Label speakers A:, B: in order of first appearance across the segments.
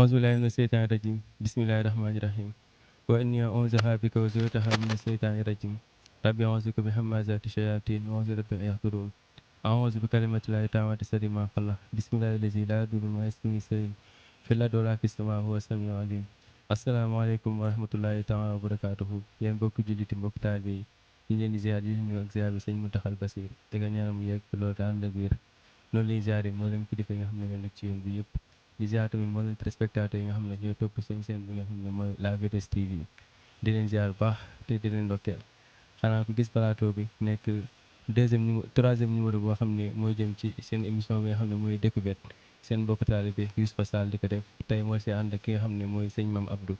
A: auzu billaahi mina seytaani rajiim bismillaahi rahmaani rahiim wa inni u'iizuhaa bika wa zurriyyatahaa mina seytaani rajiim rabbi a'uuzu bika min hamazaati shayaatiin wa a'uuzu bika an yahduruun a'uuzu bi kalimatillaahi taammaati min sharri maa xalaq bismillaahi llazii laa yadurru ma'a ismihi shay'un fil ardi wa laa fis samaa'i wa huwa samii'un aliim. Asalaamaaleykum wa rahmatullaahi taala wa barakaatuhu. Yéen mbokki julliti mbokk taalibe yi ñu leen di ziar di nuyu ak ziar bi sëñ Muntaxal Basiir te nga ñaanal mu yegg loolu te ànd ak wér noonu lay ziar moo leen kilifa yi nga xam ne ñoo nekk ci yoon bi yëpp di ziar tamit moo leen téléspectateurs yi nga xam ne ñooy topp seen bi nga xam ne mooy la VTS TV di leen ziar bu baax te di leen ndokkeel. Xanaa ko gis plateau bi nekk troisième numéro boo xam ne mooy jëm ci seen émission bi nga xam ne mooy découverte seen mbokk taalibe Youssoupha Sall di ko def tey mooy si ànd ak ki nga xam ne mooy sëñ Mame Abdou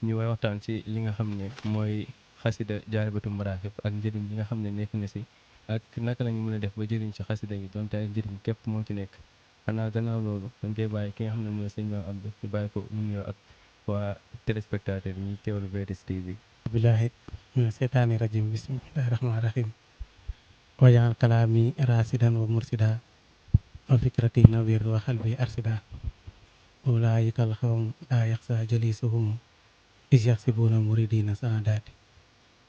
A: ñu way waxtaan ci li nga xam ne mooy xasida Jaalibatul Maraaxib ak njëriñ li nga xam ne nekk na si ak naka lañu mën a def ba jëriñ si xasida yi donte ay njëriñ képp moo ci nekk. xanaa gannaaw loolu dañ koy bàyyi ki nga xam ne mooy sëñ Mame Abdou ñu bàyyi ko mu nuyoo ak waa téléspectateur yi ñuy teewlu VTS TV.
B: billahi mina seytaani rajim bismillahi rahmaani rahim wajaal kalaami rasidan wa mursida wa fikrati nawir wa xalbi arsida ulaayikal xawm laa yaxsa jalisuhum is yaxsibuuna muridina saadaati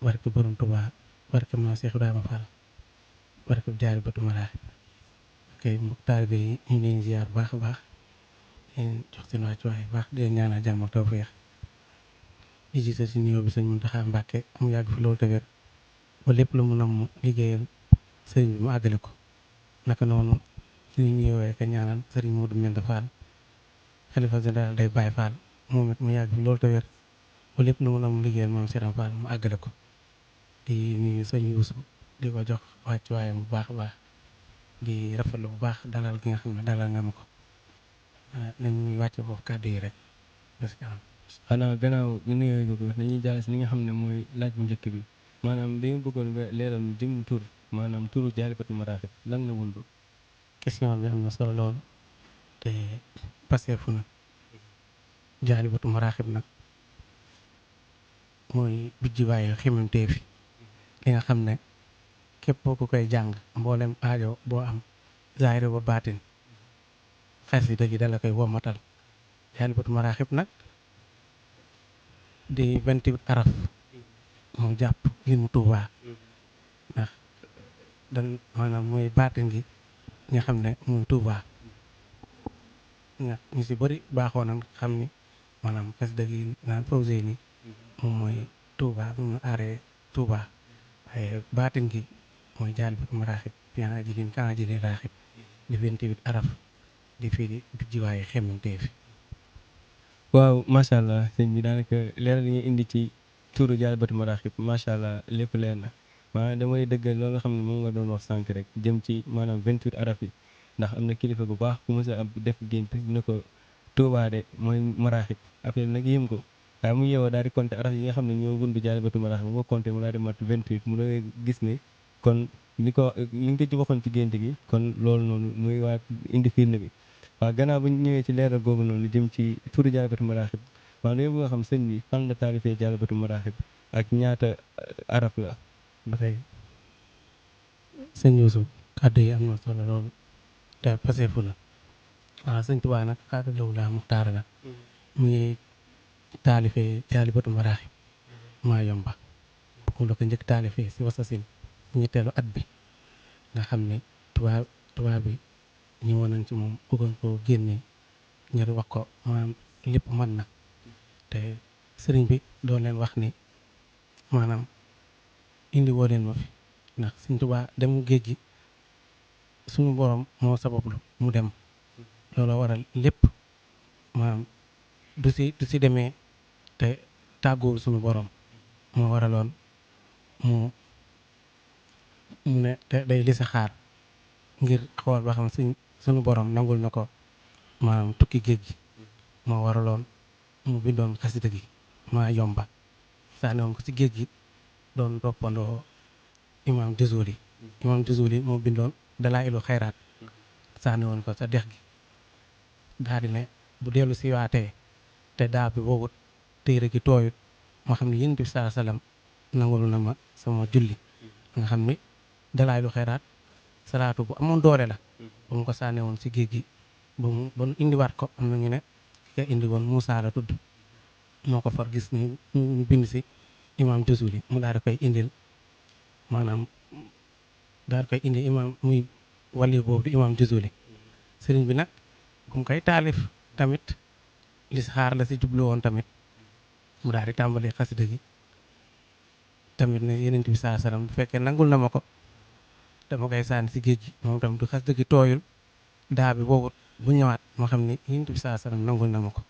B: barke borom Tuubaa barke ma Seex Ibrahima Fall barke Jaalibatul Maraaxib kay mbokk taalibe yi ñu ngi leen ziar bu baax a baax leen jox seen wàccuwaay baax di leen ñaanal jàmm ak tawfeex di jiital si nuyoo bi sëñ Muntaxa Mbàkke mu yàgg fi loolu te wér ba lépp lu mu nam liggéeyal sëriñ bi mu àggale ko naka noonu suñu ñëwee ka ñaanal sëriñ Modou Mbenda Fall xalifa général day Baye Fall moom it mu yàgg fi loolu te wér ba lépp lu mu nam liggéeyal moom Serigne Fall mu àggale ko di nuyu sëñ Yuusu di ko jox wàccuwaayam bu baax a baax di rafetlu bu baax dalal gi nga xam ne dalal nga ma ko nañ ñuy wàcce foofu kàddu yi rek parce que
A: xanaa gannaaw ñu nuyoo ko dañuy jàll si li nga xam ne mooy laaj bu njëkk bi maanaam dañu bëggoon nga leeral jëm tur maanaam turu Jaalibatul Maraaxib lan la wundu.
B: question bi am na solo loolu te paseefu na Jaalibatul Maraaxib nag mooy bijjiwaayu xememteef li nga xam ne képp ku koy jàng mboolem aajo boo am zaahir ba baatin xasida gi dala koy womatal. Jaalibatul Maraaxib nag di 28 araf moo jàpp li mu Tuubaa ndax dan maanaam mooy baatin gi nga xam ne muy Tuubaa nga ñu si bëri baaxoo nañ xam ni maanaam xasida gi naan Fawzeyni ni moom mooy Tuubaa mu aaree Tuubaa waaye baatin gi mooy Jaalibatul Maraaxib yaa ji lin kana ji li raaxib di 28 araf di fii di bijjiwaaye xemmemteef.
A: waaw macha allah sëñ bi daanaka leeral li nga indi ci turu Jaalibatul Maraaxib macha allah lépp leer na maanaam damay dëggal loolu nga xam ne moom nga doon wax sànq rek jëm ci maanaam 28 araf yi ndax am na kilifa bu baax ku mos a am def gént ne ko Tuubaa de mooy maraaxib après nag yëm ko waaye mu yeewoo daal di compter araf yi nga xam ne ñoo wund Jaalibatul Maraaxib bu ko compter mu daal di mat 28 mu doon gis ne kon ni nga ci waxoon ci gént gi kon loolu noonu muy waa indi firnde bi. waaw gannaaw bu ñu ñëwee ci leeral googu noonu jëm ci turu Jaalibatul Maraaxib waaw léegi nga xam sëñ bi fan la taalifee Jaalibatul Maraaxib ak ñaata araf la.
B: ba tey sëñ Yuusu kàddu yi am na solo loolu te paseefu na waaw sëñ Tuubaa nag xaata lawu laa muxtaar la mu ngi taalifee Jaalibatul Maraaxib maa yomba mu la ko njëkk taalifee si wasasin ñetteelu at bi nga xam ne tubaab bi ñëwoon nañ ci moom bëggoon koo génne ngir wax ko maanaam lépp mën na te sëriñ bi doon leen wax ni maanaam indi woo leen ma fi ndax Sëriñ Tuubaa dem géej gi suñu borom moo sabablu mu dem looloo waral lépp maanaam du si demee te tàgguwul suñu borom moo waraloon mu ne te day li sa xaar ngir xool ba xam suñu borom nangul na ko maanaam tukki géej gi moo waraloon mu bindoon xasida gi maa yomba sànni woon ko ci géej gi doon toppandoo imam Jazuli moo bindoon Dalaa'ilu Xayraat sànni woon ko sa dex gi daal di ne bu dellu si waatee te daa bi woowut téere gi tooyut moo xam ne Yonent bi sallallaahu alayhi wa sallam nangul na ma sama julli nga xam ni Dalaa'ilu Xayraat salaatu bu amoon doole la ba mu ko sànni woon si géej gi ba mu indiwaat ko am na ñu ne ki ka indi woon Moussa la tudd moo ko far gis ñu bind si imam Jazuli mu daal di koy indil maanaam daal di koy indi imam muy wali boobu di imam Jazuli sëriñ bi nag bu mu koy taalif tamit listixaar la si jublu woon tamit mu daal di tàmbali xasida gi tamit ne yenent bi saa salaam bu fekkee nangul na ma ko dama koy sànni si géej gi moom tam du xasida gi tooyul daa bi boobu bu ñëwaat moo xam ni yenent bi saa salaam nangul na ma ko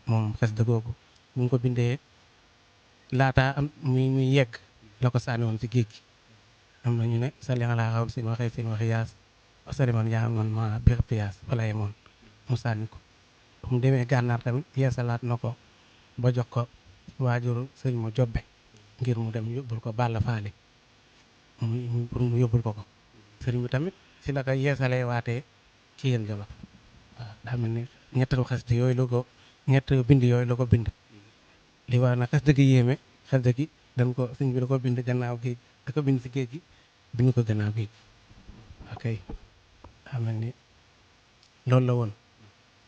B: moom xasida googu bu mu ko bindee laataa am muy yegg la ko sànni woon si géej gi am na ñu ne sali alaa xaw sin waxee sin waxi yaas saliman yaa man ma bir piyaas wala yemoon mu sànni ko bu mu demee gànnaar tamit yeesalaat na ko ba jox ko waajuru sëriñ ma jobbe ngir mu dem yóbbul ko Balla Faali pour mu yóbbul ko sëriñ bi tamit si la ko yeesalee waatee ci yéen jolof waaw daa mel ni ñetti xasida yooyu la ko ñett bind yooyu la ko bind li war na xasida gi yéeme xasida gi dañ ko sëriñ bi da ko bind gannaaw géej da ko bind si géej gi bind ko gannaaw géej ok daa mel ni loolu la woon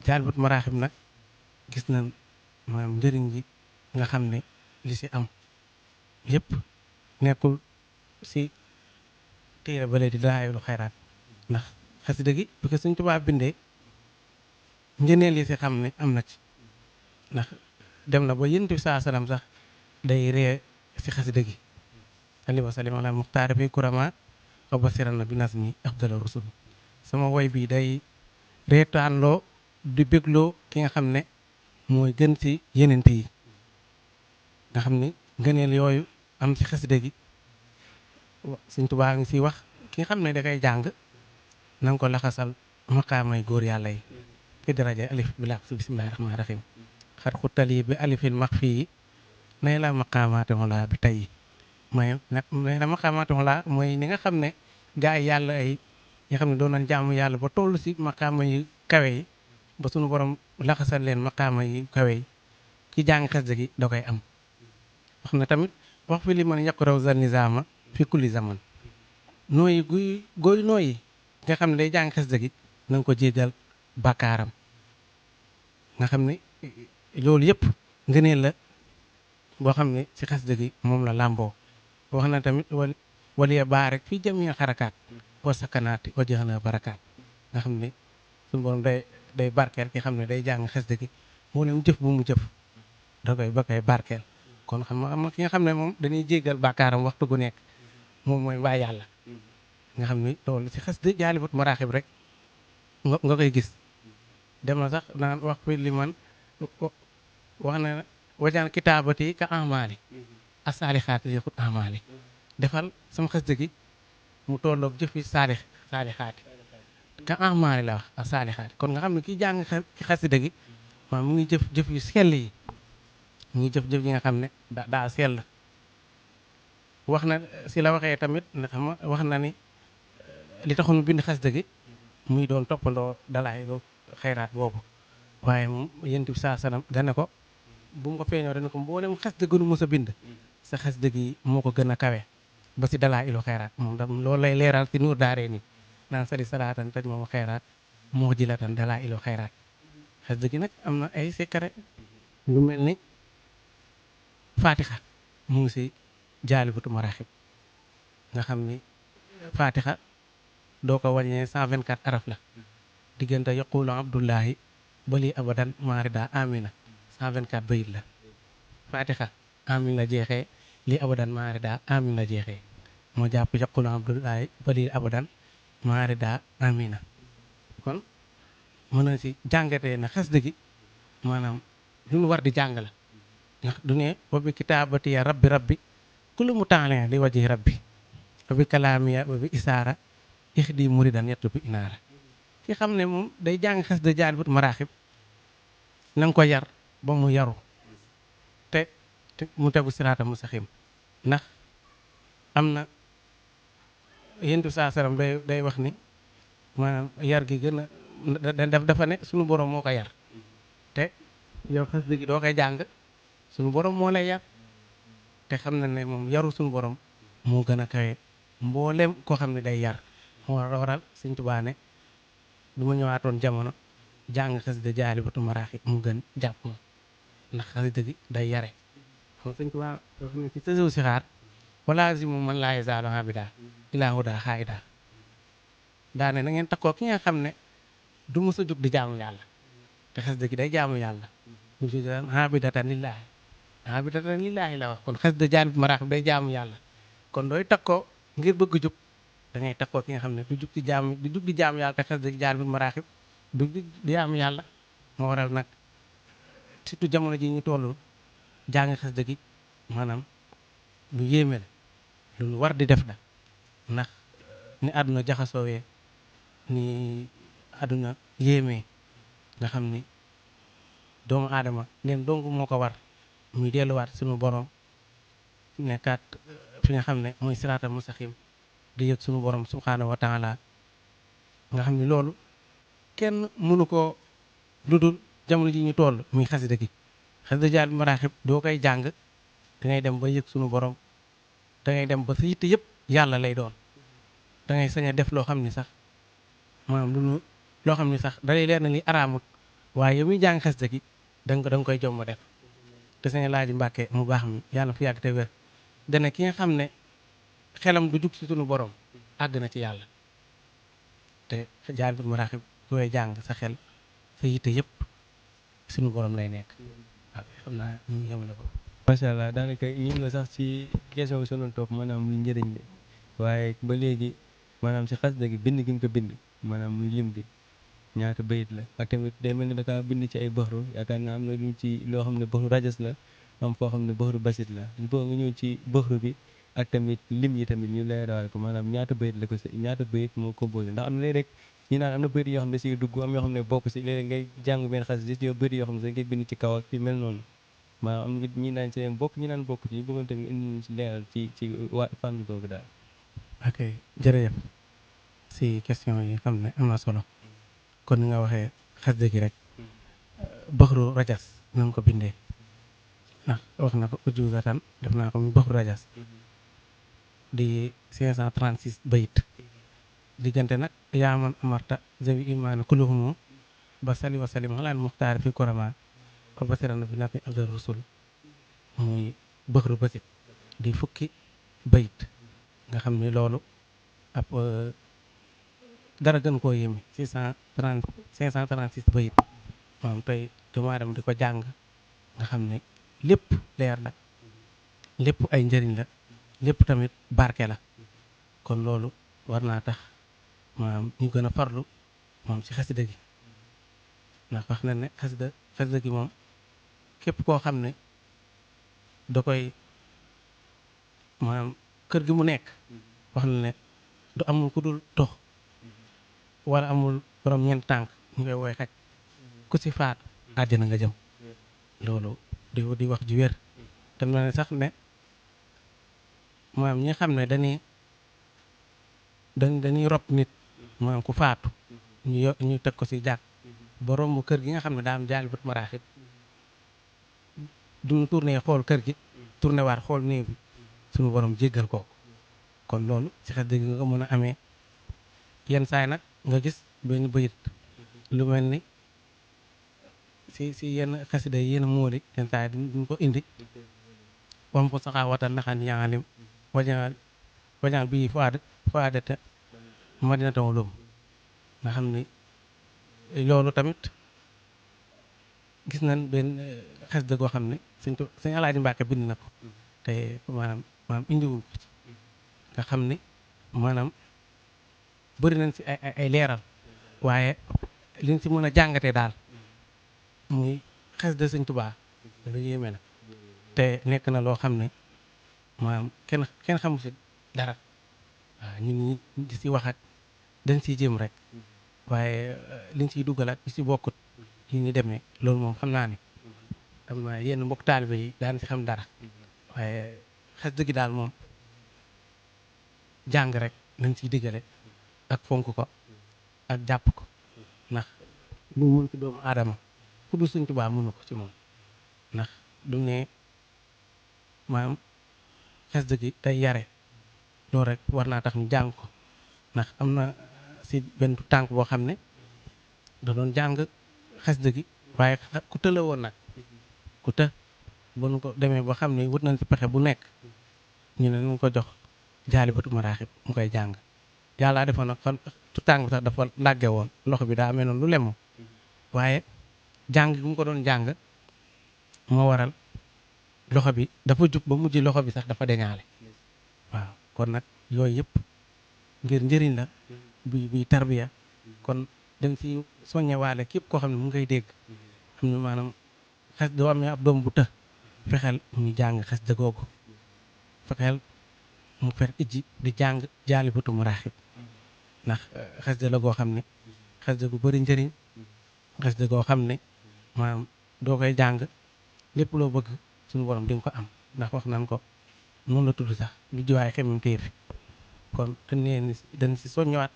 B: Jaalibatu Maraaxib nag gis nañ maanaam njëriñ ji nga xam ne li si am yëpp nekkul si téere bale di Dalaa'ilul Xayraat ndax xasida gi bi ko Sëñ Tuubaa bindee njëneel yi si xam ne am na ci ndax dem na ba Yonent bi saa salaam sax day ree si xasida gi salli wa sallim ala muxtaar fi kurama wa basiran na bi nasmi afdala rusul sama woy bi day reetaanloo di bégloo ki nga xam ne mooy gën ci yenente yi nga xam ni ngëneel yooyu am ci xasida gi Sëñ Tuubaa ngi si wax ki nga xam ne da koy jàng na nga ko laxasal maqaamay góor yàlla yi fi daraja alif bi laq si bismillahi rahmaani rahim xat xuttali bi alifil max fii nay la maqaamaati wala bi tey mooy nag nay la maqaamaati wala mooy ni nga xam ne gaa yi yàlla ay nga xam ne doon nañ jaamu yàlla ba toll si maqaama yu kawe yi ba suñu borom laxasal leen maqaama yu kawe yi ki jàng xasida gi da koy am wax na tamit wax fi li man yàqu raw za nizaama fi kulli zaman nooyi gooy nooyi nga xam ne day jàng xasida gi na nga ko jéggal bàkkaaram nga xam ne loolu yëpp ngëneel la boo xam ne ci xasida gi moom la làmboo wax na tamit waliya baa rek fii jami xarakaat wa sakanaati wa jeexna barakaat nga xam ne suñu borom day barkeel ki xam ne day jàng xasida gi moo leen jëf bu mu jëf da koy ba koy barkeel kon xam nga ki nga xam ne moom dañuy jéggal bàkkaaram waxtu gu nekk moom mooy waa yàlla nga xam ne loolu ci xasida Jaalibatu Maraaxib rek nga koy gis dem na sax naan wax fi li man wax na wajaan kitaabati ka amaali asaalixaati yëkkut amaali defal sama xasida gi mu tolloog jëfi saalixaati ka amaali la wax asaalixaati kon nga xam ne kii jàng ci xasida gi waaw mu ngi jëf yu sell yi mu ngi jëf yi nga xam ne daa sell wax na si la waxee tamit nga xam wax na ni li taxoon mu bind xasida gi muy doon toppandoo Dalaa'ilul Xayraat boobu waaye moom Yonent bi saa salaam dana ko bu mu ko feeñoo dana ko mboolem xasida gënu mës a bind sa xasida gi moo ko gën a kawe ba si Dalaa'ilul Xayraat moom tam loolu lay leeral ci Nuur Daarayni naan sali salaatan taj moom xayraat moo jilatan Dalaa'ilul Xayraat xasida gi nag am na ay secret lu mel ni Fatiha mu ngi si Jaalibatu Maraaxib nga xam ni Fatiha doo ko wàññee 124 araf la diggante yaqulu abdullahi bali abadan maarida amina 124 bayit la Fatiha amin la jeexee lii abadan maarida amin la jeexee moo jàpp yaqulu abdullahi bali abadan maarida amina kon mën na si jàngatee na xasida gi maanaam lu ñu war di jàng la ndax du ne wa bi kitaabati ya rabbi kullu mu taalee li waji rabbi wa bi kalaamiya wa bi isaara ixdi muridan yettu bi inaara ki xam ne moom day jàng xasida Jaalibatu Maraaxib na nga ko yar ba mu yaru te mu tegu siraata mustaqiim ndax am na yentu saa saram day wax ni maanaam yar gi gën a dafa ne suñu borom moo ko yar te yow xasida gi doo koy jàng suñu borom moo lay yar te xam na ne moom yaru suñu borom moo gën a kawe mboolem koo xam ne day yar moo waral Sëñ Tuubaa ne du ma ñëwaatoon jamono jàng xasida Jaalibatu Maraaxib mu gën jàpp ma ndax xasida gi day yare xam sëñ Tuubaa dafa ne ci tësew si xaar wala si mu man laa yazaalu aabidaa ilaa hudaa xaayidaa daane na ngeen takkoo ki nga xam ne du mës a jóg di jaamu yàlla te xasida gi day jaamu yàlla mu ci daan aabidatan lillaahi la wax kon xasida Jaalibatu Maraaxib day jaamu yàlla kon dooy takkoo ngir bëgg jub da ngay takkoo ki nga xam ne du jug di jaamu yàlla te xasida gi Jaalibatu Maraaxib du di jaamu yàlla moo waral nag surtout jamono ji ñu toll jàng xasida gi maanaam lu yéeme la lu war di def la ndax ni àdduna jaxasoowee ni àdduna yéemee nga xam ni doomu aadama leen dong moo ko war muy delluwaat suñu borom nekkaat fi nga xam ne mooy siraatal mustaqim di yëg suñu borom subhaanahu wa taala nga xam ni loolu kenn mënu ko lu dul jamono ji ñu toll muy xasida gi xasida Jaalibatu Maraaxib doo koy jàng dangay dem ba yëg suñu borom dangay dem ba sa yitte yëpp yàlla lay doon dangay sañ a def loo xam ni sax maanaam loo xam ni sax dalay leer na li araamut waaye yow muy jàng xasida gi danga koy jomb def te sañ Laaji Mbàkke mu baax mi yàlla fi yàgg te wér dana ki nga xam ne xelam du jug ci suñu borom àgg na ci yàlla te Jaalibatu Maraaxib koy jàng sa xel sa yitte yëpp suñu borom lay nekk waaw xam naa ñu yemale ko.
A: macha allah daanaka ñun la sax ci question bi sonoon topp maanaam muy njëriñ li waaye ba léegi maanaam si xasida gi bind gi nga ko bind maanaam muy lim bi ñaata bayit la ak tamit day mel ni da kaa bind ci ay baxru yaakaar naa am na lu ci loo xam ne baxru rajas la am foo xam ne baxru basit la boo nga ñëw ci baxru bi ak tamit lim yi tamit ñu leeral ko maanaam ñaata bayit la ko si ñaata bayit moo composé ndax am na léeg-léeg ñi naan am na bayit yoo xam ne si dugg am yoo xam ne bokk si léeg-léeg ngay jàng benn xasida si yow bayit yoo xam ne sax ngay bind ci kaw ak ci mel noonu maanaam am nit ñi naan seen bokk ñi naan bokk ci bëggoon tamit indi ci leeral ci waa fànn googu daal.
B: ok jërëjëf si question yi xam ne am na solo kon ni nga waxee xasida gi rek baxru rajas nañ ko bindee ndax wax na ko ujugatan def naa ko muy baxru rajas di 536 bayit diggante nag yaaman amarta zawi imaani kuluhumu ba sali wa salim alaan muxtaar fi korama ko basirana bi nafi abdal rusul muy baxru basit di fukki bayit nga xam ni loolu ab dara gën koo yéeme 536 bayit moom tey doomu aadama di ko jàng nga xam ne lépp leer la lépp ay njëriñ la lépp tamit barke la kon loolu war naa tax maanaam ñu gën a farlu moom ci xasida gi ndax wax na ne xasida gi moom képp koo xam ne da koy maanaam kër gi mu nekk wax na ne du amul ku dul dox wala amul borom ñeent tànk ñu koy woy xaj ku si faat àjjana nga jëm loolu di wax ju wér te na ne sax ne maanaam ñi nga xam ne dañuy rob nit maanaam ku faatu ñu teg ko si jàkk borom mu kër gi nga xam ne daa am Jaalibatu Maraaxib duñu tourné xool kër gi tourné waat xool néew bi suñu borom jéggal ko kon loolu ci xasida gi nga mën a amee yenn saay nag nga gis benn bayit lu mel ni si yenn xasida yi yenn móoli yenn saay duñ ko indi wam fu saxaa watan naxan yaalim wajan bii faadate madinatawu lum nga xam ni loolu tamit gis nañ benn xasida goo xam ne sëñ Alaaji Mbàkke bind na ko te maanaam indiwul ko ci nga xam ni maanaam bëri nañ si ay leeral waaye liñ si mën a jàngatee daal muy xasida sëñ Tuubaa lu yéeme la te nekk na loo xam ne maanaam kenn xamu si dara waaw ñun ñi di si wax ak dañ siy jëm rek waaye liñ siy dugal ak li si bokkut yi ñu demee loolu moom xam naa ni am na yenn mbokk taalibe yi daan si xam dara waaye xasida gi daal moom jàng rek lañ siy diggale ak fonk ko ak jàpp ko ndax lu mun ci doomu aadama ku dul Sëñ Tuubaa mënu ko ci moom ndax du ne maanaam xasida gi day yare loolu rek war naa tax ñu jàng ko ndax am na si benn tànk boo xam ne da doon jàng xasida gi waaye ku tëla woon nag ku të bu nu ko demee ba xam ne wut nañ ci pexe bu nekk ñu ne ñu ko jox Jaalibatu Maraaxib mu koy jàng yàllaa defoon nag fan tàng bi sax dafa làgge woon loxo bi daa amee noonu lu lemu waaye jàng gi mu ko doon jàng moo waral loxo bi dafa jub ba mujj loxo bi sax dafa deñaale waaw kon nag yooyu yëpp ngir njëriñ la bi tarbiya kon dañ ci soññewaale képp koo xam ne mu ngi koy dégg xam ne maanaam xas doo amee ab doom bu të fexeel ñu jàng xas da googu fexeel mu fer ijji di jàng Jaalibatu Maraaxib ndax xas da la goo xam ne xas da gu bëri njëriñ xas da goo xam ne maanaam doo koy jàng lépp loo bëgg suñu borom di nga ko am ndax wax nañ ko noonu la tudd sax lu jiwaay xemam téye fi kon dañ si soññowaat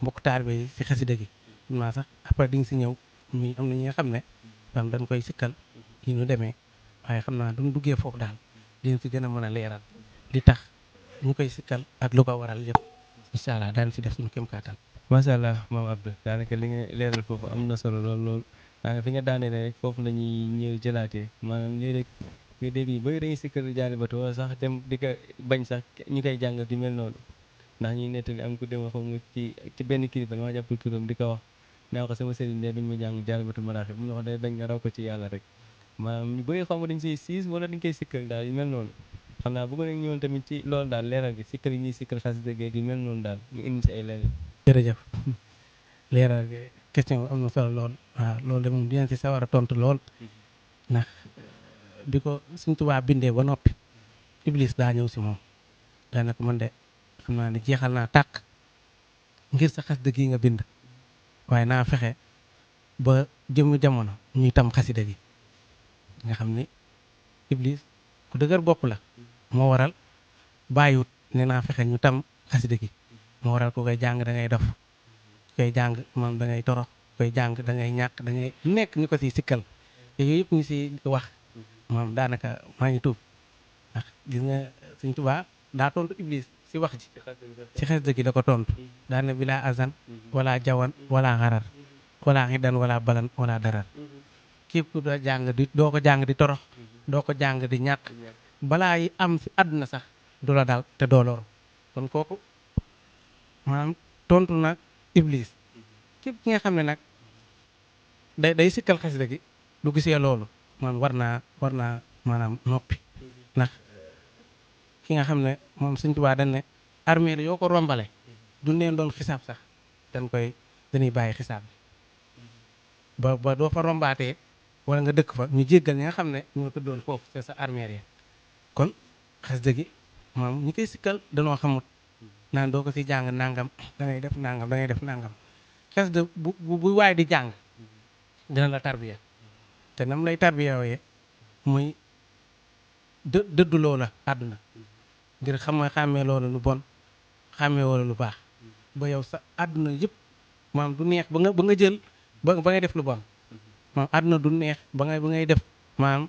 B: mbokk taalibe yi si xasida gi xam naa sax après di nga si ñëw muy am na ñi nga xam ne dañ koy sikkal yi ñu demee waaye xam naa duñ duggee foofu daal dinañ si gën a mën a leeral li tax ñu koy sikkal ak lu ko waral yëpp incha allah daan si def suñu kéem kàttan.
A: macha allah maam Abdou daanaka li nga leeral foofu am na solo lool daanaka fi nga daanee rek foofu la ñuy ñëw jëlaatee maanaam léeg-léeg nga dégg yi bëri dañuy sikkal Jaalibatu wala sax dem di ko bañ sax ñu koy jàng di mel noonu ndax ñuy nettali am ku dem xam nga ci benn kilifa dama jàppal turam di ko wax naa ko sama sëriñ de duñ ma jàng Jaalibatu Maraaxib bu ñu wax day bañ nga raw ko ci yàlla rek maanaam ñu bëri xam nga dañ siy siis wala dañ koy sikkal daal yu mel noonu xam naa bëgg nañ ñëwoon tamit ci loolu daal leeral gi sikkal yi ñuy sikkal xasida gi yu mel noonu daal ñu indi si ay leeral.
B: jërëjëf leeral gi question bi am na solo lool waaw loolu de moom dinañ si sawar a tontu lool ndax bi ko Sëñ Tuubaa bindee ba noppi Iblis daa ñëw si moom daanaka man de xam naa ne jeexal naa tàkk ngir sa xasida gi nga bind waaye naa fexe ba jëmmi jamono ñuy tam xasida gi nga xam ni Iblis ku dëgër bopp la moo waral bàyyiwut ne naa fexe ñu tam xasida gi moo waral ku koy jàng da ngay dof ku koy jàng moom da ngay torox ku koy jàng da ngay ñàkk da ngay nekk ñu ko siy sikkal yooyu yëpp ñu si wax moom daanaka maa ngi tuub ndax gis nga Sëñ Tuubaa daa tontu Iblis si wax ji si xasida gi da ko tontu daane bi laa azan wala jawan wala xarar wala xidan wala balan wala darar képp ku da jàng di doo ko jàng di torox doo ko jàng di ñàkk balaa yi am si àdduna sax du la dal te doo loru kon kooku maanaam tontu nag Iblis képp ki nga xam ne nag day sikkal xasida gi du gisee loolu man war naa maanaam noppi ndax ki nga xam ne moom Sëñ Tuubaa dañ ne armée yoo ko rombale du neen doon xisaab sax dañuy bàyyi xisaab bi ba doo fa rombaatee wala nga dëkk fa ñu jéggal ñi nga xam ne ñoo tëddoon foofu c'est sa armée ya kon xasida gi moom ñi koy sikkal danoo xamut naan doo ko si jàng nangam da ngay def nangam da ngay def nangam xasida bu waay di jàng dina la tarbiya te nam lay tarbiya wooyee muy dëddu loola àdduna ngir xàmmee loola lu bon xàmmee wala lu baax ba yow sa àdduna yëpp maanaam du neex ba nga jël ba ngay def lu bon maanaam àdduna du neex ba ngay def maanaam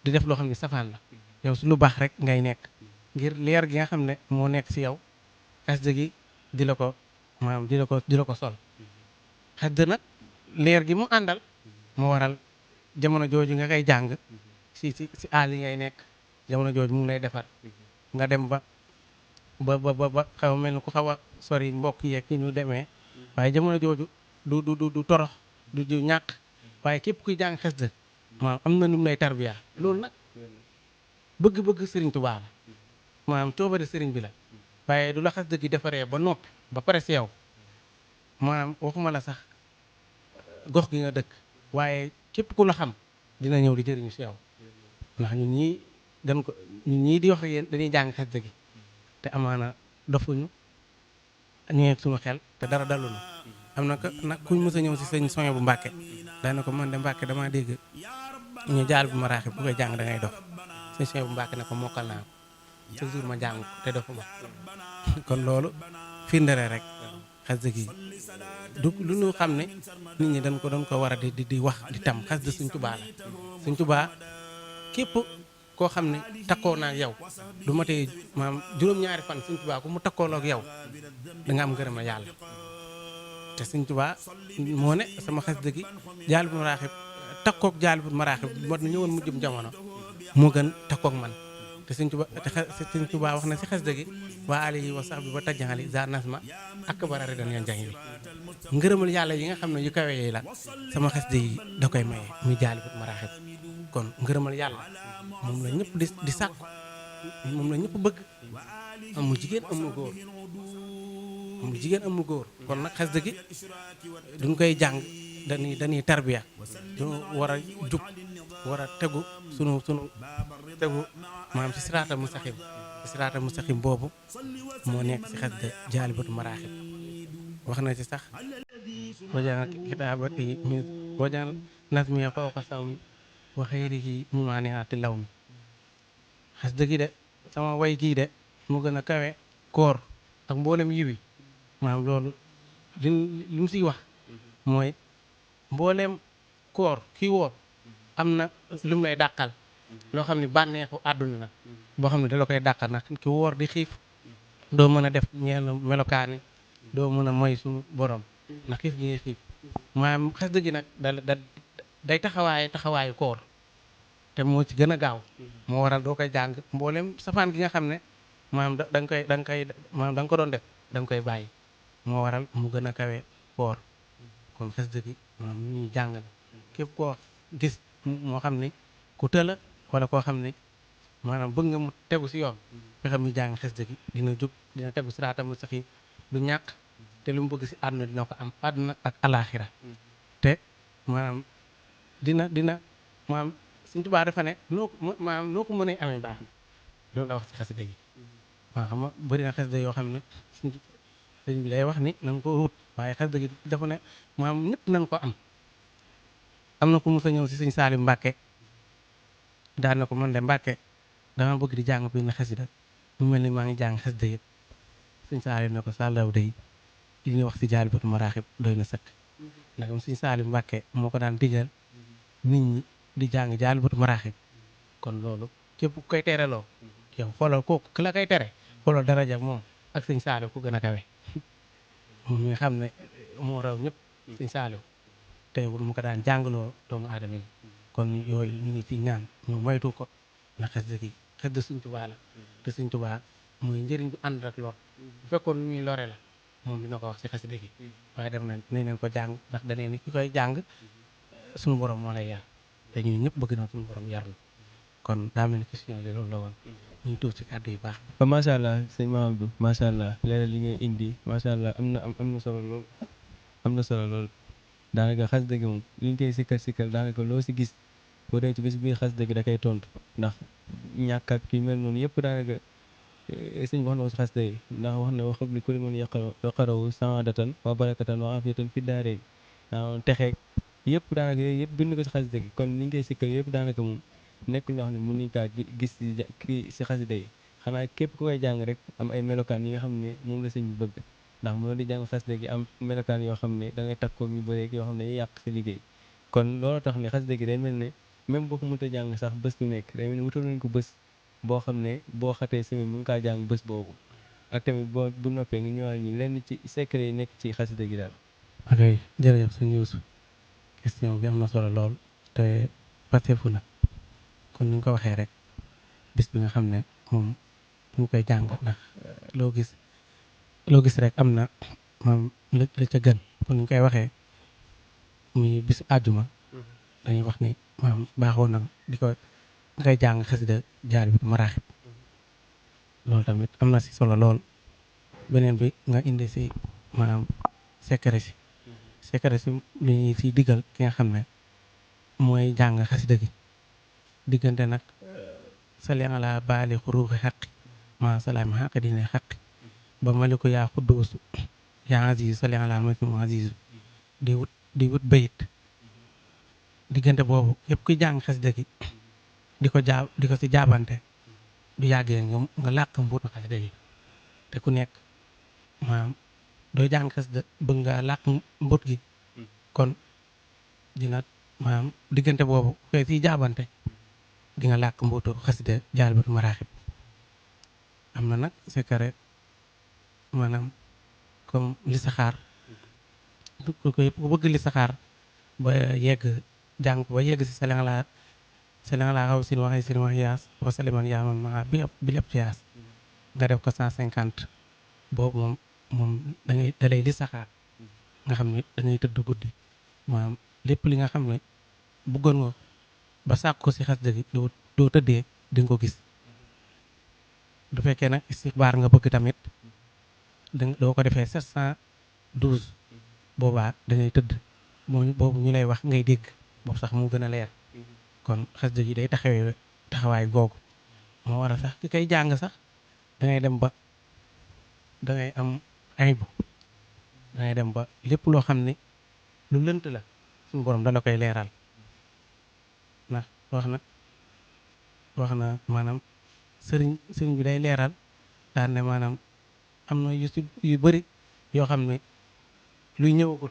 B: di def loo xam ne safaan la yow su lu baax rek ngay nekk ngir leer gi nga xam ne moo nekk si yow xasida gi di la ko maanaam di la ko sol xasida nag leer gi mu àndal moo waral jamono jooju nga koy jàng si àll yi ngay nekk jamono jooju mu ngi lay defar nga dem ba xaw mel ni ku xaw a sori mbokk yeeg ki ñu demee waaye jamono jooju du torox du ñàkk waaye képp kuy jàng xasida maanaam am na nu mu lay tarbiya loolu nag bëgg-bëgg sëriñ Tuubaa la maanaam coobare sëriñ bi la waaye du la xasida gi defaree ba noppi ba pare si yow maanaam waxuma la sax gox gi nga dëkk waaye képp ku la xam dina ñëw di jëriñu si yow ndax ñun ñii di wax ak yéen dañuy jàng xasida gi te amaana dofuñu ñëwee suñu xel te dara dalu na am na nag kuñ mës a ñëw si sëñ Soñe bu Mbàkke daana ko man de Mbàkke dama dégg ñu jaal bu Maraaxib bu koy jàng da ngay dof sëñ Soñe bu Mbàkke ne ko mokkal naa ko chaque jour ma jàng ko te dofuma kon loolu firndere rek xasida gi du lu ñu xam ne nit ñi dañ ko war a di wax di tam xasida Sëñ Tuubaa la Sëñ Tuubaa képp koo xam ne takkoo naa ak yow du ma tee maanaam juróom-ñaari fan Sëñ Tuubaa ku mu takkoo ak yow da nga am ngërëm yàlla te Sëñ Tuubaa moo ne sama xasida gi Jaalibul Maraaxib takkook Jaalibul Maraaxib moo ñëwoon mu jëm jamono moo gën takkook man te Sëñ Tuubaa wax na si xasida gi waa alihi wa sahbi ba tajjali za nasma ak bara ridan yan jangi bi ngërëmal yàlla yi nga xam ne yu kawe yi la sama xasida yi da koy maye muy Jaalibul Maraaxib kon ngërëmal yàlla moom la ñëpp di sàkku moom la ñëpp bëgg amul jigéen amul góor amul jigéen amul góor kon nag xasida gi duñ koy jàng dañuy tarbiya ñu war a jub war a tegu sunu tegu maanaam ci siraatal mustaqim boobu moo nekk ci xasida Jaalibul Maraaxib wax na ci sax wajaan kitaabati wajaan nasmi fawqa sawmi wa xayrihi mumaaniati law mi xasida gi de sama way gii de mu gën a kawe koor ak mboolem yiwi maanaam loolu li mu siy wax mooy mboolem koor kii woor am na lu mu lay dàqal loo xam ne bànneexu àdduna la boo xam ne da la koy dàqal ndax ki woor di xiif doo mën a def ñeen melokaani doo mën a moy suñu borom ndax xiif gi ngay xiif maanaam xasida gi nag day taxawaayu koor te moo ci gën a gaaw moo waral doo koy jàng mboolem safaan gi nga xam ne maanaam da nga ko doon def da nga koy bàyyi moo waral mu gën a kawe koor kon xasida gi maanaam lu ñuy jàng la képp koo gis moo xam ni ku tëla wala koo xam ni maanaam bëgg nga mu tegu si yoon fexe mu jàng xasida gi dina jub dina tegu siraatal mustaqim du ñàkk te lu mu bëgg si àdduna dina ko am àdduna ak alaaxira te maanaam dina maanaam Sëñ Tuubaa dafa ne noo ko mënee amee baax na loolu la wax si xasida gi waaw xam nga bëri na xasida yoo xam ne sëñ bi day wax ni nañ ko wut waaye xasida gi dafa ne maanaam ñëpp nañ ko am na ku mu sa ñëw si Sëñ Saalim Mbàkke daan na ko man de Mbàkke dama bëgg di jàng bi na xasida mu mel ni maa ngi jàng xasida yëpp Sëñ Saalim ne ko sàllaw day li ñuy wax si Jaalibul Maraaxib doy na sëkk ndax Sëñ Saalim Mbàkke moo ko daan digal nit ñi di jàng Jaalibul Maraaxib kon loolu képp ku koy tereloo yow xoolal kooku ki la koy tere xoolal daraja moom ak Sëñ Saalim ku gën a kawe moom mi nga xam ne moo raw ñëpp Sëñ Saalim teewul mu ko daan jàngaloo doomu aadama yi kon yooyu ñu ngi ci ñaan ñu moytu ko ndax xasida gi xasida Sëñ Tuubaa la te Sëñ Tuubaa mooy njëriñ bu ànd ak lor bu fekkoon lu ñuy lore la moom dina ko wax ci xasida gi waaye def nañ leen ko jàng ndax danee ni ki koy jàng suñu borom moo lay yar te ñun ñëpp bëgg na suñu borom yar na kon daa mel ni question bi loolu la woon ñu tuuf ci kàddu yu baax
A: macha allah sëñ Mamadou macha allah leeral li ngay indi macha allah am na solo lool am na solo lool daanaka xasida gi moom li ñu koy sikkal daanaka loo si gis boo dee ci bis biir xasida gi da koy tontu ndax ñàkk ak yu mel noonu yëpp daanaka sëñ wax na ko si xasida yi ndax wax na waxab li ku li mën yaqarawu saadatan wa barakatan wa afiyatan fi daaree texeeg yëpp daanaka yooyu yëpp bind ko si xasida gi kon li ñu koy sikkal yëpp daanaka moom nekk loo xam ne mën nañu kaa gis si xasida yi xanaa képp ku koy jàng rek am ay melokaan yi nga xam ne moom la sëñ bi bëgg ndax mënoo di jàng xasida gi am melokaan yoo xam ne da ngay takkoog ñu bëreeg yoo xam ne day yàq sa liggéey kon loolu tax ne xasida gi day mel ne même boo ko mënta jàng sax bés bu nekk day mel ne wutal nañ ko bés boo xam ne boo xatee semaine mën kaa jàng bés boobu ak tamit boo bu noppee nga ñëwaat ñu lenn ci secret yi nekk ci xasida gi daal.
B: ok jërëjëf sëñ Youssou question bi am na solo lool te pastefu na kon ni nga ko waxee rek bis bi nga xam ne moom ñu koy jàng ndax loo gis rek am na moom la ca gën kon ni ñu koy waxee muy bisu àjjuma dañuy wax ni maam baaxoo na di ko ngay jàng xasida Jaalibul Maraaxib loolu tamit am na si solo lool beneen bi nga indi si maanaam secret si li ñuy si diggal ki nga xam ne mooy jàng xasida gi diggante nag sali ala baali xuruuxi xaqi ma salaami xaqi dina xaqi ba maliku yaa xudduusu yaa azizu sali ala maliku azizu di wut bayit diggante boobu yëpp kuy jàng xasida gi di ko si jaabante du yàggee nga làq mbuutu xasida gi te ku nekk maanaam doo jàng xasida bëgg nga làq mbuut gi kon dina maanaam diggante boobu koy siy jaabante di nga làq mbuutu xasida Jaalibul Maraaxib am na nag secret maanaam comme li saxaar ku bëgg li saxaar ba yegg jàng ba yegg si Sénégal xaw sin waxee sin wax yaas wa saliman yaaman maa bi lépp yaas nga def ko 150 boobu moom da lay li saxaar nga xam ne da ngay tëdd guddi maanaam lépp li nga xam ne bëggoon nga ba sàkk ko si xasida gi doo tëddee di nga ko gis. du fekkee nag istixbaar nga bëgg tamit doo ko defee 712 boobaa dangay tëdd boobu ñu lay wax ngay dégg boobu sax mu gën a leer kon xasida gi day taxawaay googu moo waral sax ki koy jàng sax dangay dem ba dangay am aybu dangay dem ba lépp loo xam ne lu lënt la suñu borom dala koy leeral ndax wax na maanaam sëriñ bi day leeral daan ne maanaam am na yu bëri yoo xam ne luy ñëwagul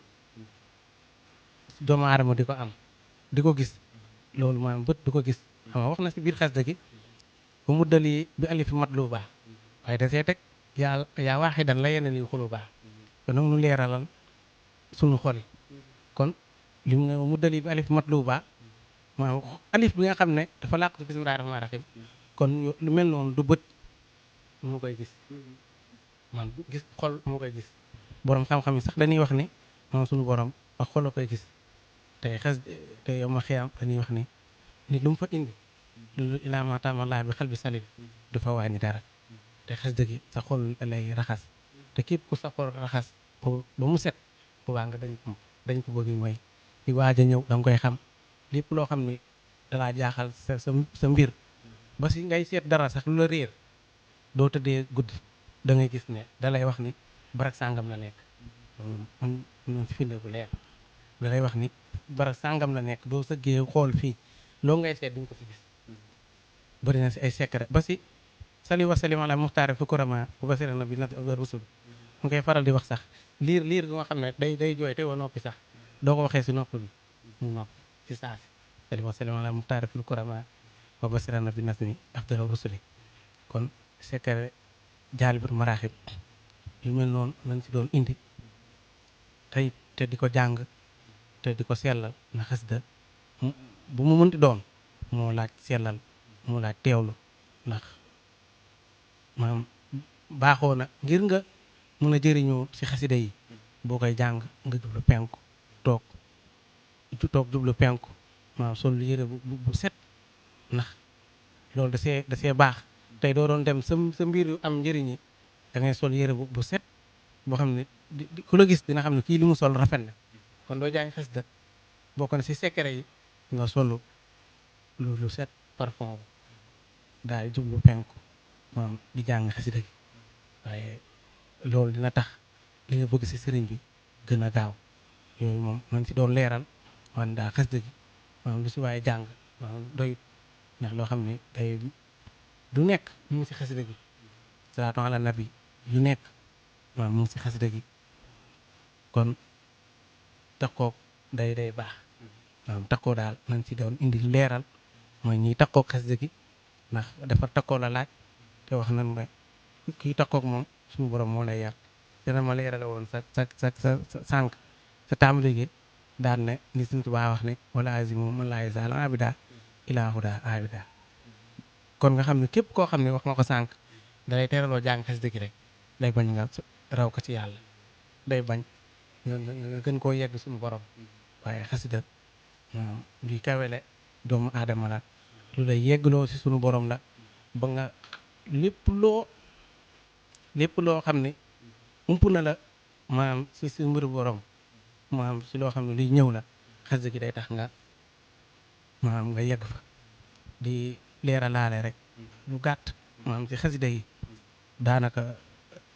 B: doomu aadama di ko am di ko gis loolu maanaam bët du ko gis xam nga wax na si biir xasida gi ba mu dali bi alifi mat lu baax waaye da see teg yaa waaxi dan la yeneen yu xulu baax kon nag nu leeralal suñu xol yi kon li mu dali bi alifi mat lu baax maanaam alif bi nga xam ne dafa làqu si bismillaahi rahmaani rahiim kon lu mel noonu du bët mu koy gis man gis xol mu koy gis borom xam-xam yi sax dañuy wax ni moom suñu borom ak xol la koy gis te yow ma xiyam dañuy wax ni nit lu mu fa indi lu ilaa ma taamalaa bi xel bi salim du fa wàññi dara te xasida gi sa xol lay raxas te képp ku sa xol raxas ba mu set bu baa nga dañ ko bëgg mooy di waaj a ñëw da nga koy xam lépp loo xam ne dalaa jaaxal sa mbir ba si ngay seet dara sax lu la réer doo tëddee guddi da ngay gis ne da lay wax ni barak sàngam la nekk mun si finde bu leer da lay wax ni barak sàngam la nekk doo sëggee xool fii loo ngay seet duñ ko fi gis bëri na si ay secret ba si sali wa salim ala muxtaare fu kurama bu basira na bi nat rusul mu koy faral di wax sax liir gu nga xam ne day jooy te wa noppi sax doo ko waxee si nopp bi mu noppi si saasi sali wa salim ala muxtaare fu kurama wa basira na bi nat ni afdal rusuli kon secret jaalibut maraaxib yu mel noonu lañ si doon indi tey te di ko jàng te di ko sellal na xasida bu mu mënti doon moo laaj sellal moo laaj teewlu ndax maanaam baaxoo na ngir nga mën a jëriñoo ci xasida yi boo koy jàng nga jublu penku toog jublu penku maanaam sol yére bu set ndax loolu da see baax tey doo doon dem sa mbir yu am njëriñ yi da ngay sol yére bu set boo xam ne ku la gis dina xam ne kii li mu sol rafet na kon doo jàng xasida bokk na ci secret yi nga solu lu set parfum daal di jublu penku maanaam di jàng xasida gi waaye loolu dina tax li nga bëgg ci sëriñ bi gën a gaaw yooyu moom nañ ci doon leeral wan daa xasida gi maanaam lu ci waaye jàng maanaam doyut ndax loo xam ne day du nekk mu ngi ci xasida gi salaatu ala nabi yu nekk waaw mu ngi ci xasida gi kon takkook day baax waaw takkoo daal nañ ci doon indi leeral mooy ñiy takkook xasida gi ndax dafa takkoo la laaj te wax nan ma kii takkook moom suñu borom moo lay yar dana ma leerale woon sa sànq sa tàmbali gi daan ne ni suñ Tuubaa wax ne wala azimu man laa yazaalu abida ilaa hudaa abida kon nga xam ne képp koo xam ne wax nga ko sànq dalay teeraloo jàng xasida gi rek day bañ nga raw ko ci yàlla day bañ nga gën koo yegg suñu borom waaye xasida luy kawele doomu aadama la lu lay yeggloo si suñu borom la ba nga lépp loo xam ne ump na la maanaam si mbiru borom maanaam si loo xam ne luy ñëw la xasida gi day tax nga maanaam nga yegg fa di leeralaale rek lu gàtt maanaam ci xasida yi daanaka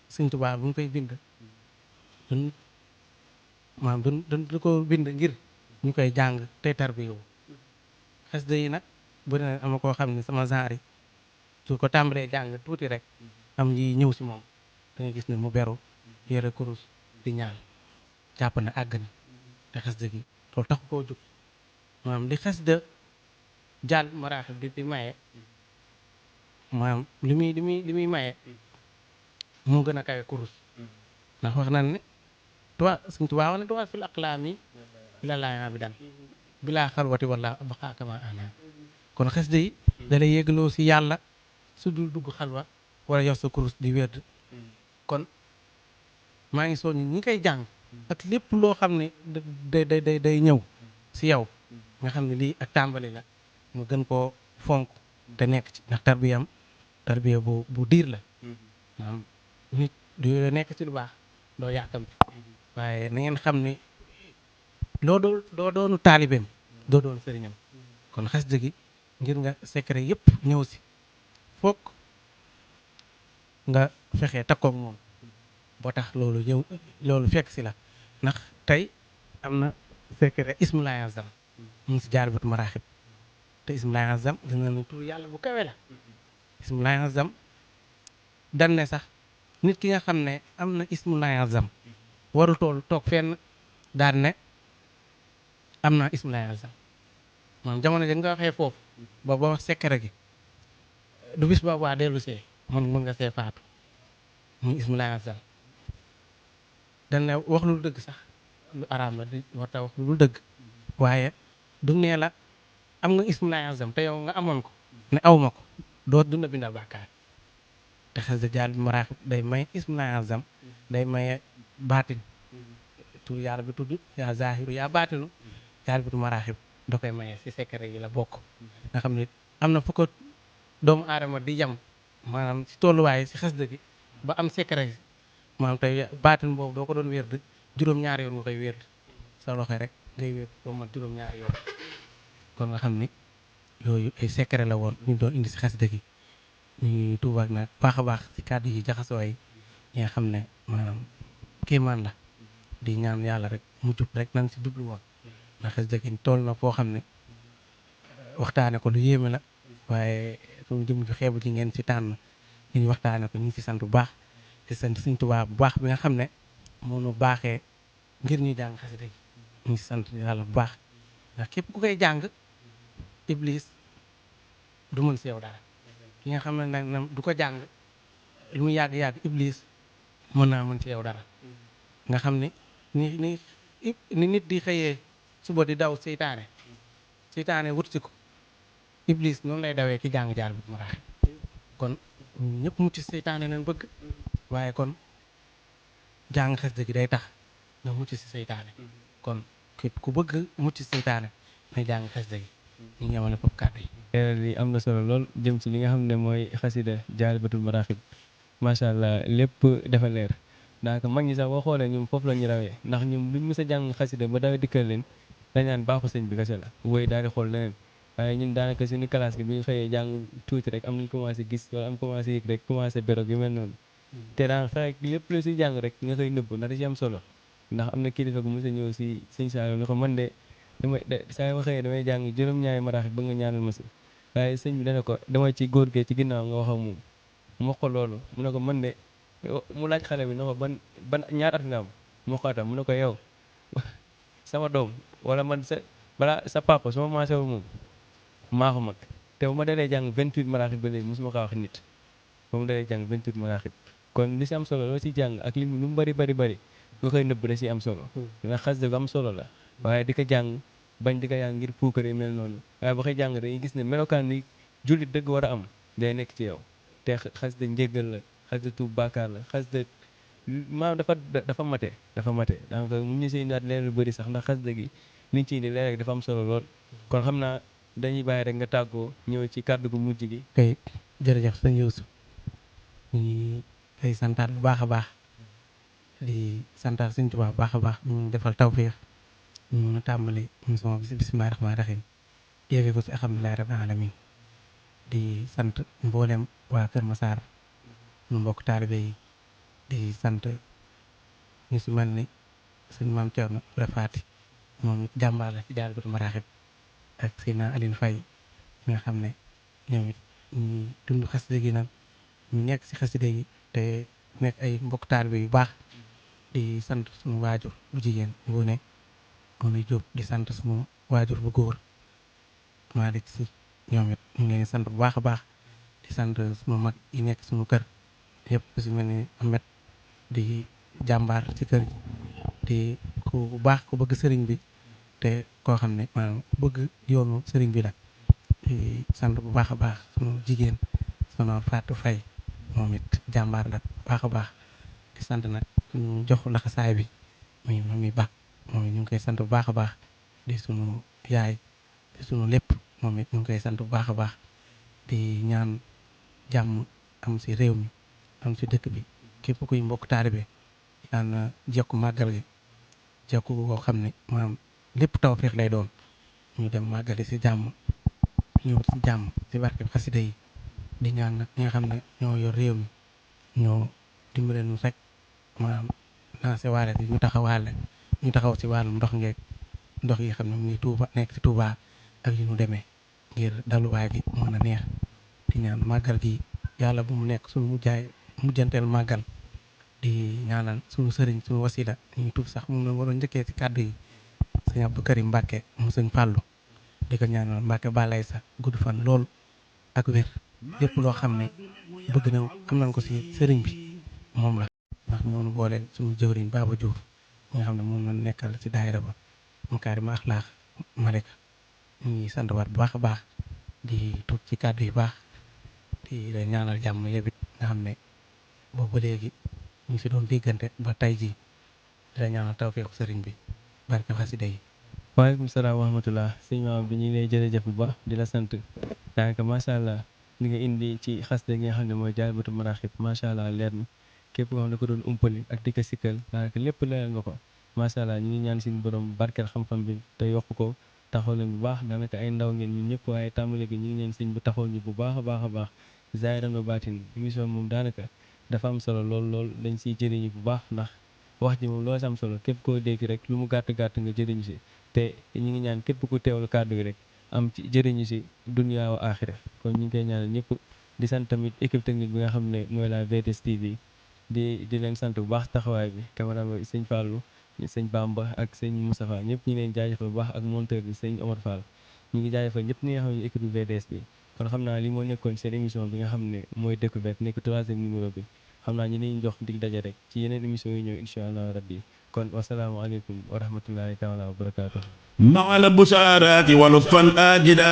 B: Sëñ Tuubaa bu mu koy bind maanaam du ko bind ngir ñu koy jàng tey tarbiyu xasida yi nag bëri na ama koo xam ne sama genre yi su ko tàmbalee jàng tuuti rek am yi ñëw si moom da nga gis ne mu beru yore kurus di ñaan jàpp na àgg na te xasida gi loolu taxu koo jóg maanaam li xasida jàll maraaxib di maye maanaam li muy maye moo gën a kawe kurus ndax wax nañ ne suñ tubaa wax ne tuwaa fil aqlaami la laa bi daan bilaa xalwati wala ba xaakama ana kon xasida yi da lay yéegaloo si yàlla su dul dugg xalwa wala yor sa kurus di wérd kon maa ngi soññ ñi koy jàng ak lépp loo xam ne day ñëw si yow nga xam ne lii ak tàmbali la nga gën koo fonk te nekk ci ndax tarbiya bu diir la maanaam nit du nekk ci lu baax doo yàkkamti waaye na ngeen xam ne doo doonu taalibeem doo doon sëriñam kon xasida gi ngir nga secret yëpp ñëw si foog nga fexe takkoog moom boo tax loolu fekk si la ndax tey am na secret ismulaay azam mu ngi si Jaalibatu Maraaxib te ismulaay azam dina ne tur yàlla bu kawe la ismulaay azam dan ne sax nit ki nga xam ne am na ismulaay azam warul toog fenn daan ne am na ismulaay azam maanaam jamono ji nga waxee foofu ba wax secret gi du bis ba waa dellu see mën nga see faatu muy ismulaay azam dañ ne wax lu dëgg sax lu araam la di warta wax lu dëgg waaye du nee la am nga ismulaay azam te yow nga amoon ko ne awma ko du na bindal bàkkaar te xasida Jaalibatu Maraaxib day may ismulaay azam day maye baatin tur yàlla bi tudd yaa zaahiru yaa baatinu Jaalibatu Maraaxib da koy maye si secret yi la bokk nga xam ne am na fu ko doomu aadama di yam maanaam si tolluwaay si xasida gi ba am secret maanaam tey baatin boobu doo ko doon wérd juróom-ñaari yoon nga koy wérd sa loxo rek ngay wérd boo mat juróom-ñaari yoon kon nga xam ni yooyu ay secret la woon ñu doon indi si xasida gi ñu ngi tuubaak nag baax a baax si kàddu yi jaxasoo yi ñi nga xam ne maanaam kéemaan la di ñaan yàlla rek mu jub rek nañ si jublu woon ndax xasida gi toll na foo xam ne waxtaane ko lu yéeme la waaye suñu jëm ju xeebu ji ngeen si tànn ñu waxtaane ko ñu ngi si sant bu baax di sant Sëñ Tuubaa bu baax bi nga xam ne moo nu baaxee ngir ñu jàng xasida gi ñu ngi si sant yàlla bu baax ndax képp ku koy jàng iblis du mën si yow dara ki nga xam ne nag du ko jàng lu mu yàgg-yàgg iblis mën naa mën ci yow dara nga xam ne ni nit di xëyee suba di daw seytaane wut si ko iblis noonu lay dawee ki jàng Jaalibatu Maraaxib kon ñëpp mucc seytaane leen bëgg waaye kon jàng xasida gi day tax nga mucc si seytaane kon képp ku bëgg mucc si seytaane na jàng xasida gi ñu ngi yemale foofu kàddu yi
A: li am na solo lool jëm ci li nga xam ne mooy xasida Jaalibatul Maraaxib macha allah lépp dafa leer daanaka mag ñi sax boo xoolee ñoom foofu la ñu rawee ndax ñoom luñ mës a jàng xasida ba dawee dikkal leen dañ naan baaxu sëñ bi kese la wooy daal di xool leneen waaye ñun daanaka suñu classe gi bi ñu xëyee jàng tuuti rek am nañ commencé gis wala am commencé yëg rek commencé berog yu mel noonu te daan fexe lépp lu si jàng rek nga koy nëbb ndax da ci am solo ndax am na kilifa gu mës a ñëw si sëñ Saalum ne ko man de saa ma xëyee damay jàng juróom-ñaari maraaxib ba nga ñaanal ma si waaye sëñ bi dana ko dama ci góor gee ci ginnaaw nga wax ak moom mu wax ko loolu mu ne ko man de mu laaj xale bi ne ko ban ñaar at nga am mu xaatam mu ne ko yow sama doom wala man sa papa su ma maasewul moom maa ko mag te bu ma dalee jàng 28 maraaxib ba léegi mosuma kaa wax nit ba mu dalee jàng 28 maraaxib kon li si am solo loo si jàng ak li lu mu bari nga koy nëbb da si am solo ndax xasida gu am solo la waaye di ko jàng bañ di ko jàng ngir puukare mel noonu waaye ba koy jàng dañuy gis ne melokaan ni jullit dëgg war a am day nekk ci yow te xasida njéggal la xasida tuub baakaar la xasida maanaam dafa mate donc mu ñu si naat leen lu bëri sax ndax xasida gi liñ ciy indi léeg-léeg dafa am solo lool kon xam naa dañuy bàyyi rek nga tàggoo ñëw ci kàddu gu mujj gi
B: kay jërëjëf sëñ Yuusu ñu ngi koy santaat bu baax a baax di santaat Sëñ Tuubaa bu baax a baax ñu defal tawfiix ñu mën a tàmbali émission bi bismillaahi rahmaani rahiim yéege ko si alhamdulillaahi rabbil aalamiin di sant mboolem waa Kër Massar ñu mbokk taalibe yi di sant ñu si mel ni sëñ Maam Cerno Faati moom it jàmbaar la ci Jaalibatu Maraaxib ak Seydina Aline Faye mi nga xam ne ñoom it ñu dund xasida gi nag ñu nekk si xasida gi te nekk ay mbokk taalibe yu baax di sant suñu waajur bu jigéen Ngoone Jóob di sant suñu waajur bu góor Malick Si ñoom it ñu ngi leen di sant bu baax a baax di sant suñu mag yi nekk suñu kër yëpp ku si mel ni Amet di jàmbaar ci kër gi di ku baax ku bëgg sëriñ bi te koo xam ne maanaam ku bëgg yoonu sëriñ bi la. di sant bu baax a baax sunu jigéen sunu Fatou Faye moom it jàmbaar la baax a baax di sant nag ñu jox laxasaay bi muy baax moom it ñu ngi koy sant bu baax a baax di sunu yaay di sunu lépp moom it ñu ngi koy sant bu baax a baax di ñaan jàmm am si réew mi am si dëkk bi képp kuy mbokk taalibe yàlla na jekku màggal gi jekku koo xam ne maanaam lépp tawfeex lay doon ñu dem màggali si jàmm ñëw si jàmm si barke xasida yi di ñaan nag ñi nga xam ne ñoo yor réew mi ñoo dimbale nu rek maanaam lancé waale bi ñu taxaw si wàllum ndox yi xam ne mu ngi Tuuba nekk si Tuuba ak yu ñu demee ngir daluwaay gi mën a neex di ñaan màggal gi yàlla bu mu nekk suñu mujjanteel màggal di ñaanal suñu sëriñ suñu wasila ñuy tuub sax moom la waroon njëkkee si kàddu yi sëñ Abdou Karim Mbàkke mu sëñ Fàllu di ko ñaanal Mbàkke balay sax gudd fan lool ak wér lépp loo xam ne bëgg na am nañ ko si sëriñ bi moom la ndax ñoonu boole suñu jëwriñ Baba Diouf nga xam ne moom la nekkal si daayira ba Makaarima Axlaaq Malika ñu ngi sant waat bu baax a baax di tuub ci kàddu yu baax di la ñaanal jàmm yebit nga xam ne boobu ba léegi ñu ngi si doon diggante ba tey jii di la ñaanal tawfeexu sëriñ bi barke xasida yi.
A: waaleykum salaam wa rahmatulah sëñ maam bi ñu ngi lay jërëjëf bu baax di la sant daanaka macha allah li nga indi ci xasida gi nga xam ne mooy Jaalibatu Maraaxib macha allah leer na képp koo xam ne ko doon umpali ak di ko sikkal daanaka lépp leeral nga ko macha allah ñu ngi ñaan suñu borom barkeel xam-xam bi te yokk ko taxaw leen bu baax daanaka ay ndaw ngeen ñun ñëpp waaye tàmbali gi ñu ngi leen sëñ bu taxaw ñu bu baax a baax a baax zaahiran wa baatin émission moom daanaka dafa am solo lool dañ siy jëriñu bu baax ndax wax ji moom loo si am solo képp koo dégg rek lu mu gàtt-gàtt nga jëriñu si te ñu ngi ñaan képp ku teewlu kàddu gi rek am ci jëriñu si dunya wa axira kon ñu ngi koy ñaanal ñëpp di sant tamit équipe technique bi nga xam ne mooy la VTS TV di leen sant bu baax taxawaay bi cameraman sëñ Fallou sëñ Bamba ak sëñ Moustapha ñëpp ñu ngi leen jaajëfal bu baax ak monteur bi sëñ Omar Fall ñu ngi jaajëfal ñëpp ñi nga xam ne équipe bi VTS bi kon xam naa li moo nekkoon seen émission bi nga xam ne mooy découverte nekk 3e numéro bi xam naa ñu leen jox dig daje rek ci yeneen émission yi ñëw incha allah rabbi kon wasalaamaaleykum wa rahmatullahi taala wa barakaatu.
C: مع البشارات ولطفا آجلا